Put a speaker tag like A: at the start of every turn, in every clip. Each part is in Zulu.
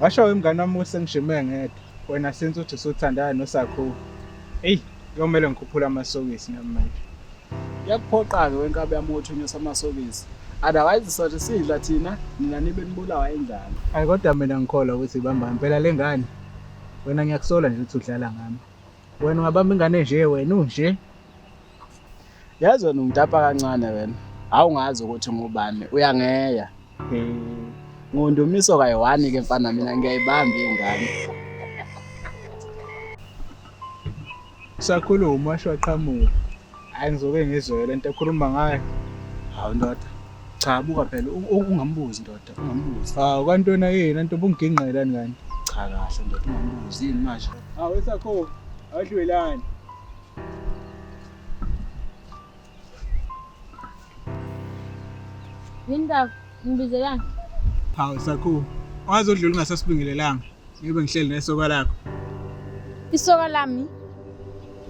A: Washo umngane wami ukuthi sengishime ngedwa. Wena since uthi usuthandana noSakho. Eyi, kuyomele ngikhuphule amasokisi nami manje.
B: Kuyakuphoqa-ke wenkabi yami ukuthi unyuse amasokisi. Otherwise sothi sidla thina, nina nibe nibulawa indlala.
A: Hayi kodwa mina ngikholwa ukuthi ibamba ngempela le ngane. Wena ngiyakusola nje ukuthi udlala ngami. Wena ungabamba ingane nje wena unje.
B: Yazi wena ungitapa kancane wena. Awungazi ukuthi ngubani, uyangeya. Ngundumiso kayi-one ke mfana mina ngiyayibamba ingane.
A: Sakhuluma washo waqhamuka. Hayi ngizobe ngizwe lento ekhuluma ngayo.
B: Hawu ndoda. Cha buka phela ungambuzi ndoda, ungambuzi.
A: Hawu kanti wena yini nto ubungigingqelani kanti?
B: Cha kahle ndoda ungambuzi yini manje?
A: Hawu esakho awudlwelani.
C: Yini ndaba? Ngibizelani?
A: Hawu Sakhu, wazodlula ungasasibingelelanga. Ngibe ngihleli nesoka lakho.
C: Isoka lami.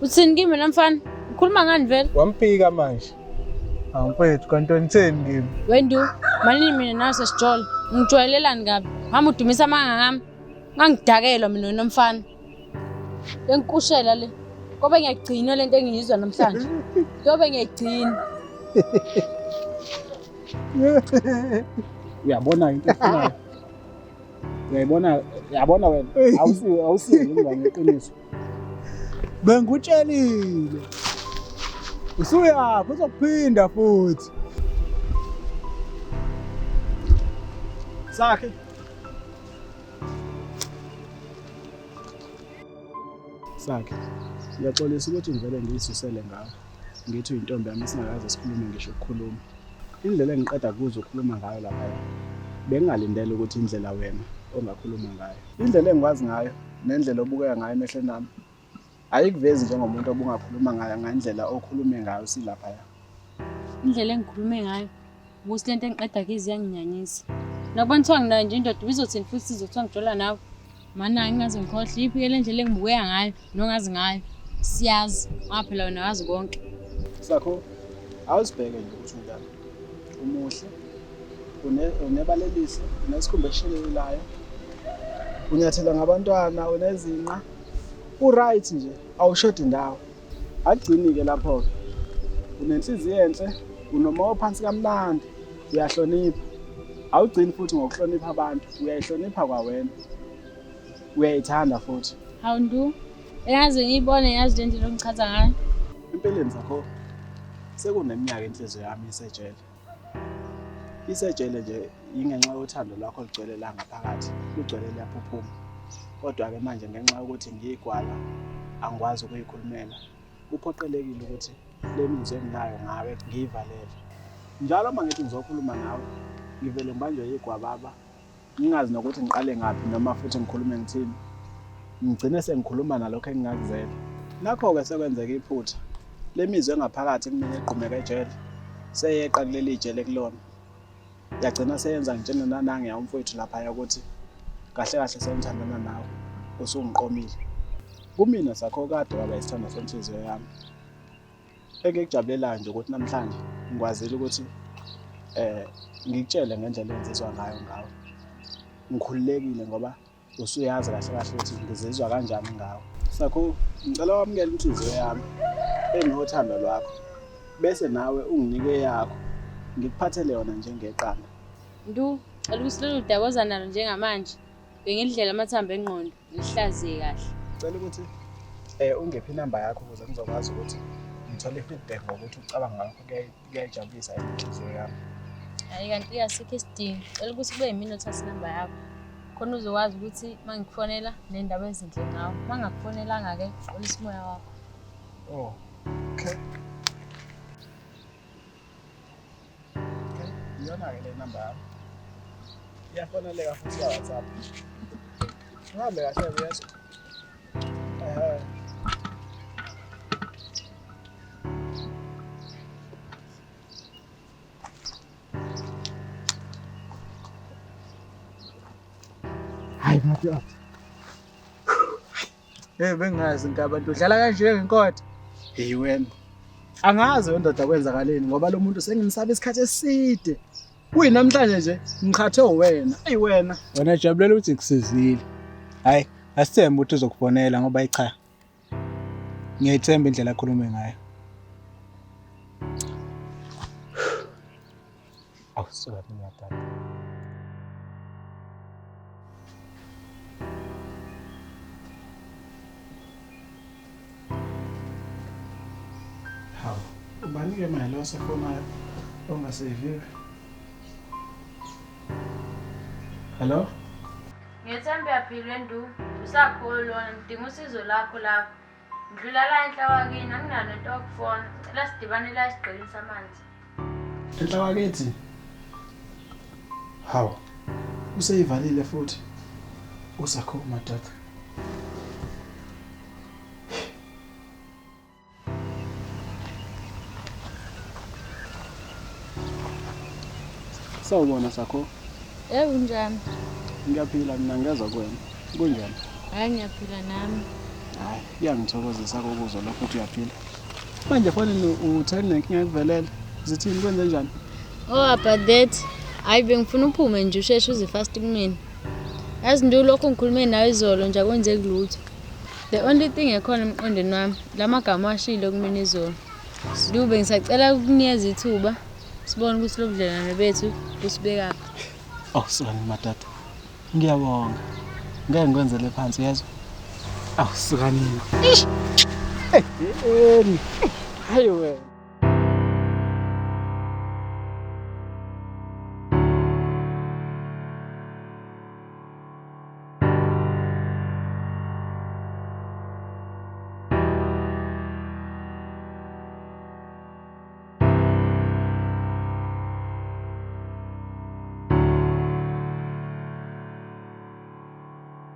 C: Uthini kimi wena mfana? Ukhuluma ngani vele?
A: Wamphika manje. Hawu mfethu, kanti wena utheni kimi?
C: Wendu, manini mina nawe sesijola. Ungijwayelelani kabi? Hamba udumisa amanga ngami. Ngangidakelwa mina wena mfana. Lenkushela le. Kobe ngiyagcina lento engiyizwa namhlanje. Kobe ngiyagcina.
B: Uyabona into efunayo. Uyayibona, uyabona wena. Awusiwe, awusiwe umngane iqiniso.
A: Bengikutshelile. Usuyaphi uzokuphinda futhi.
B: Sakhe. Sakhe. Ngiyaxolisa ukuthi ngivele ngiyisusele ngawe. Ngithi uyintombi yami singakaze sikhulume ngisho ukukhuluma. Indlela engiqeda kuzo ukukhuluma ngayo laphaya. Bengingalindele ukuthi indlela wena ongakhuluma ngayo. Indlela engikwazi ngayo nendlela obukeka ngayo emehlweni ami ayikuvezi njengomuntu obungakhuluma ngayo ngendlela okhulume ngayo silaphaya.
C: Indlela engikhulume ngayo ukuthi lento engiqeda kizi iyanginyanyisa. Nakubona kuthiwa nginayo nje indoda ibizothini futhi sizothiwa ngijola nawe. Mana ngingaze ngikhohle iphi ke le ndlela engibukeka ngayo nongazi ngayo. Siyazi ngoba phela wena wazi konke.
B: Sakho, awuzibheke nje ukuthi unjani. Umuhle, unebala elihle, unesikhumba esishelelayo, unyathela ngabantwana, unezinqa, u-right nje, awushodi ndawo. Akugcini-ke lapho-ke, unenhliziyo enhle, unomoya ophansi kamnandi, uyahlonipha. Awugcini futhi ngokuhlonipha abantu, uyayihlonipha kwawena. Uyayithanda futhi.
C: Hawu Ndu, engaze ngiyibone yazi le ndlela ongichaza ngayo.
B: Empeleni Sakho, sekuneminyaka inhliziyo yami isejele. Isejele nje yingenxa yothando lwakho olugcwele la ngaphakathi, lugcwele liyaphuphuma. Kodwa-ke manje ngenxa yokuthi ngiyigwala, angikwazi ukuyikhulumela. Kuphoqelekile ukuthi le mizwa enginayo ngawe ngiyivalele. Njalo uma ngithi ngizokhuluma nawe, ngivele ngibanjwe yigwababa, ngingazi nokuthi ngiqale ngaphi noma futhi ngikhulume ngithini. Ngigcine sengikhuluma nalokho engingakuzele. Nakho-ke sekwenzeka iphutha. Le mizwa engaphakathi kumina egqumeke ejele, seyeqa kuleli jele kulona. Yagcina seyenza ngitshene nanangiya umfowethu laphaya ukuthi kahle kahle sengithandana nawe, usungiqomile. Kumina Sakho kade waba isithandwa senhliziyo yami. Engikujabulelayo nje ukuthi namhlanje ngikwazile ukuthi ngikutshele ngendlela engizizwa ngayo ngawe. Ngikhululekile ngoba usuyazi kahle kahle ukuthi ngizizwa kanjani ngawe. Sakho, ngicela wamukele inhliziyo yami enothando lwakho, bese nawe unginike eyakho, ngikuphathele yona njengeqanda.
C: Ndu, cela ukuthi lolu daba oza nalo njengamanje bengilidlela amathambo engqondo, ngihlaziye kahle.
B: Cela ukuthi ungiphe inamba yakho ukuze ngizokwazi ukuthi ngithole i-feedback ngokuthi ucabanga ngakho kuyayijabulisa yini inhliziyo yami.
C: Hhayi kanti asikho isidingo. Cela ukuthi kube yimina othatha inamba yakho. Khona uzokwazi ukuthi uma ngikufonela ney'ndaba ezinhle ngawe. Uma ngingakufonelanga-ke, xolisa umoya wakho.
B: Oh, okay. Okay, iyona-ke le namba yami. Iyafoneleka futhi iya-WhatsApp. Uhambe kahle uyezwa. Ehhe.
A: Hayi madoda. Hey bengazi nkabantu udlala kanje ngenkotha.
B: Hey wena. Angazi wena ndoda kwenzakaleni ngoba lo muntu sengimsaba isikhathi eside. Kuyinamhlanje nje ngiqhathwe wena. Eyi wena.
A: Wena jabulela ukuthi ngikusizile. Hhayi, asithembe ukuthi uzokufonela ngoba ayi cha. Ngiyayithemba indlela akhulume ngayo.
B: Awu suka mina tata. Hawu, ubani-ke manje lo osefonayo ongaseviwe? Hello?
C: Ngiyethemba uyaphila Ndu. Usakhulu lona, ngidinga usizo lakho lapho. Ngidlula la enhla kwakini, anginayo nento yokufona. Ngicela sidibane la esigqeleni samanzi.
B: Enhla kwakithi? Hawu, useyivalile futhi. Usakho madoda. Sawubona Sakho.
C: Yebo unjani?
B: Ngiyaphila mina ngezwa kuwena. Kunjani?
C: Hayi ngiyaphila nami.
B: Hayi, kuyangithokozisa ukuzwa lokho ukuthi uyaphila. Manje fonini uthe kunenkinga ekuvelele. Zithini kwenze njani?
C: Oh about that. Hayi bengifuna uphume nje usheshe uze fast kumina. Yazi nje lokho ngikhulume nawe izolo nje akwenzeki lutho. The only thing ekhona emqondweni wami la magama ashilo kumina izolo. Lube ngisacela ukukunikeza ithuba sibone ukuthi lo budlelwane bethu busibekaphi.
B: Oh, sorry madoda. Ngiyabonga. Ngeke ngikwenzele phansi uyezwa? Awu suka nini. Ish. Hey, hayi wena.